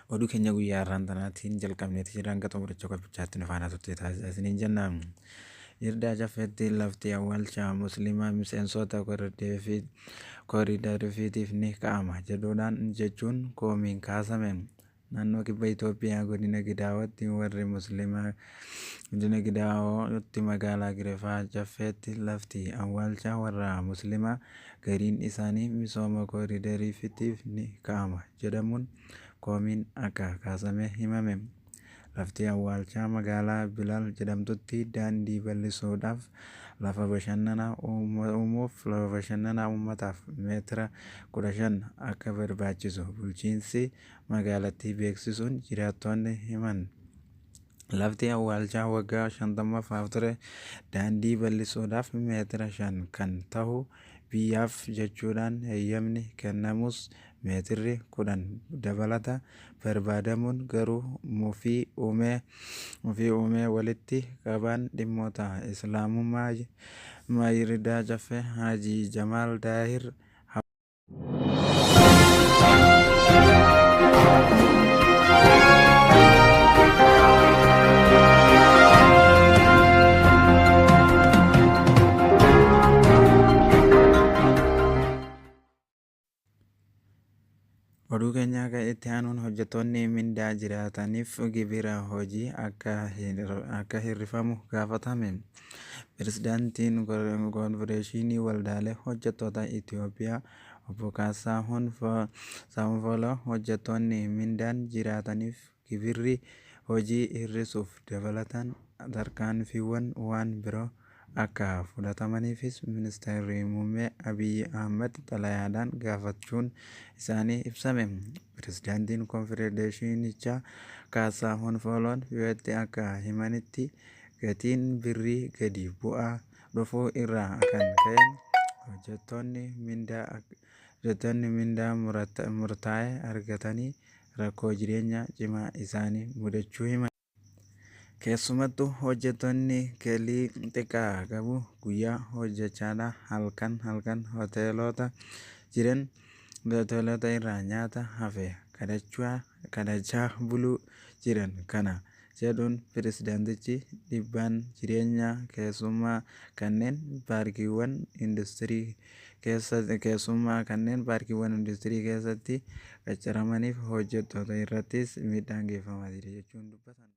Oduu keenya guyyaa har'aan tanaatiin jalqabneeti jira, hanga xumuricha qophichaatti nu faana turte taasisaa isiniin jenna. Yirdaa Caffeetti lafti awwaalcha Musliimaa miseensota kooriidariitiif ni ka'ama jedhuudhaan jechuun koomiin kaasame. Naannoo Kibba Itoophiyaa godina Gidaawootti warri Musliimaa godina Gidaawootti magaalaa Girefaa Caffeetti lafti awwaalcha warra Musliimaa gariin isaanii misooma kooriidariitiif ni ka'ama jedhamuun koomiin akka kaasame himame. Lafti awwaalchaa magaalaa Bilaal jedhamtutti daandii bal'isuudhaaf lafa bashannanaa uumuuf lafa bashannanaa uummataaf meetira 15 akka barbaachisu bulchiinsi magaalattii beeksisuun jiraattonni himan. Lafti awwaalchaa waggaa 50ffaaf ture daandii bal'isuudhaaf meetira 5 kan tahu biyyaaf jechuudhaan heeyyamni kennamus meetirri 10 dabalata barbaadamuun garuu mufii uumee walitti qabaan dhimmoota Islaamummaa Yirdaa Caffee Haajii Jamaal Daahir. Oduu keenya akka itti aanuun hojjettoonni mindaa jiraataniif gibira hojii akka hir'ifamu gaafatame. Pirezidaantiin Konfedereeshinii Waldaalee Hojjettoota Itoophiyaa Obbo Kaasahuun Fooloo hojjettoonni mindaan jiraataniif gibirri hojii hir'isuuf dabalataan tarkaanfiiwwan waan biroo akka fudhatamaniifis Ministeerri Muummee Abiyyi Ahmad xalayaadhaan gaafachuun isaanii ibsame. Pirezidaantiin Konfedereeshinichaa Kaasahuun Fooloon VOAtti akka himanitti, gatiin birrii gadi bu'aa dhufuu irraa kan ka'een hojjettoonni mindaa murtaa'e argatanii rakkoo jireenyaa cimaa isaan mudachuu himan. Keessumattuu hojjettoonni galii xiqqaa qabu guyyaa hojjechaadha halkan halkan hoteelota jiran hoteelota irraa nyaata hafe kadhachaa buluu jiran kana jedhuun pirezidaantichi, dhiibbaan jireenyaa keessumaa kanneen paarkiiwwan industirii keessatti qacaramaniif hojjettoota irrattis miidhaan geessifamaa jira jechuun dubbatan.